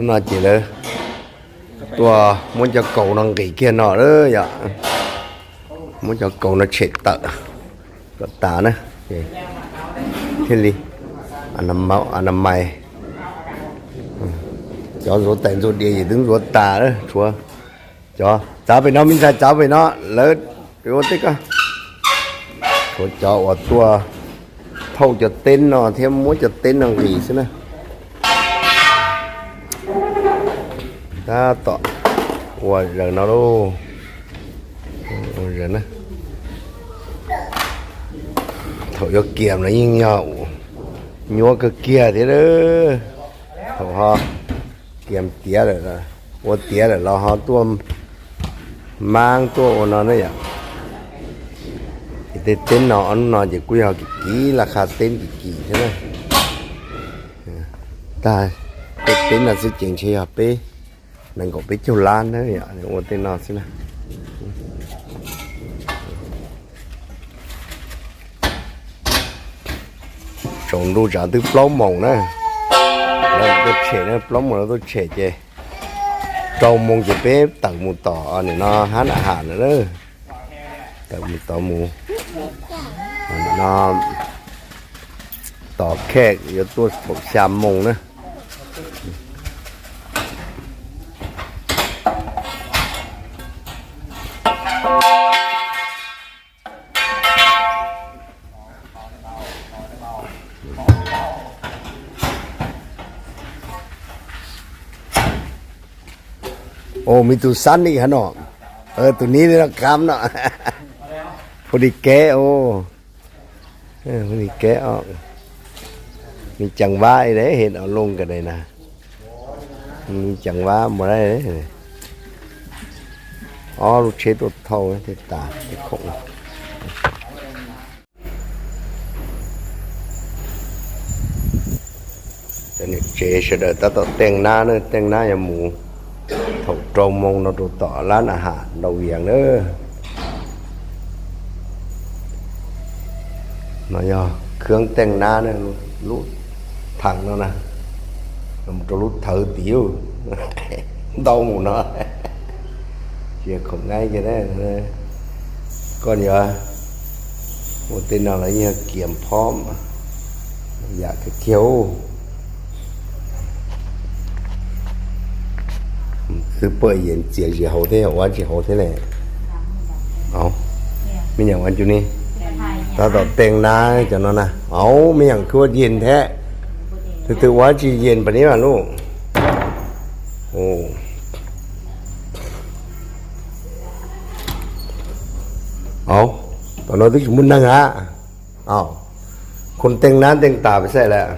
Nó chỉ là tua muốn cho cậu nó nghỉ kia nọ đó, dạ. Muốn cho cậu nó chết tợ. Có tà nữa. Thế đi. Ăn nằm máu, ăn nằm mày. Chó rủa tèn rủa địa gì, đứng rủa tà đó. Chúa. Chó. Cháu về nó, mình ra cháu về nó. Lỡ. Cái ôn tích á. Chúa chó ủa tua. Thâu cho tên nó, thêm muốn cho tên nó nghỉ xíu nữa. Ta tỏ. Ủa, giờ nó đô. Ủa, giờ nó. Thâu cho kiểm nó nhìn nhau. Nhúa cơ kia thế đó. Thâu ho. ກຽມເຕຍແລ້ວ ໂອເຕຍແລ້ວ ລາວເຮົາຕົວມາງ ຕົວໂອນອນນະ ຢາກເຕັນເນາະ ອັນນອນຈະກຸຍເຮົາກິກີ ລາຄາເຕັນກິກີເທົ່ານັ້ນ ຕາຍ ເຕັນເຕັນນະ ຊິເຈັງເຊຍເປ ນັ້ນກໍເປັນເຈົ້າລ້ານເດີ ໂອເຕນອນຊິນະ. Trong đu trả tư plau mông nè. Là tôi trẻ nè, plau mông là tôi trẻ chê. Trong mông chê pê tặng mù tỏ, à, nè, nó hát à hẳn nữa. Tặng mù tỏ mù. Nó tỏ khẹt, yếu tôi thổ xa mông nè. Ô, ມີຕູ້ຊັ້ນອີກຫັ້ນເນາະ. ເອີ ໂຕນີ້ເນາະ ຄຳເນາະ ພໍດີແກະ ໂອ້ ເອີ ພໍດີແກະອອກ ມີຈັງຫວະເດ້ ເຮັດເອົາລົງກໍໄດ້ນະ. ມີຈັງຫວະບໍ່ໄດ້ເດ້. ອໍ ລູກເຊດໂຕເທົ່າຕິດຕາຕິດຄົງ. ຕອນນີ້ເຈສະເດີ ຕາຕໍ່ແຕ່ງໜ້າເດີ ແຕ່ງໜ້າຢາໝູ ເທົ່າເກົ້າໂມງເນາະ ໂຕຕໍ່ຮ້ານອາຫານດາວວຽງເດີ. ມາຢໍ ເຄື່ອງແຕ່ງໜ້ານີ້ ລຸດຖັງແລ້ວນະ ນຳໂຕລຸດເທີຕິວ ເຕົາໝູເນາະ ເສຍຂອງງ່າຍຈະໄດ້ ກ່ອນຢາ ໂອເຕນອນລະຍາກຽມພ້ອມ ຢາກກະຂຽວ ຄືເປີດເຢັນເຈຍຊິເຮົາແທ້ ວ່າຊິເຮົາແທ້ແຫຼະ. ເອົ້າ ແມ່ນຫຍັງອັນຈຸນີ້ ຕາຕໍ່ແຕ່ງໜ້າຈັ່ງນັ້ນນະ. ເອົ້າ ແມ່ນຫຍັງຄືວ່າເຢັນແທ້ ຖືກວ່າຊິເຢັນປານນີ້ຫວາລູກ. ໂອ້ ເອົ້າ ຕອນນັ້ນຖືກມຸນນັ່ງຫາ ອ້າວ ຄົນແຕ່ງໜ້າແຕ່ງຕາໄປໃສແລ້ວ?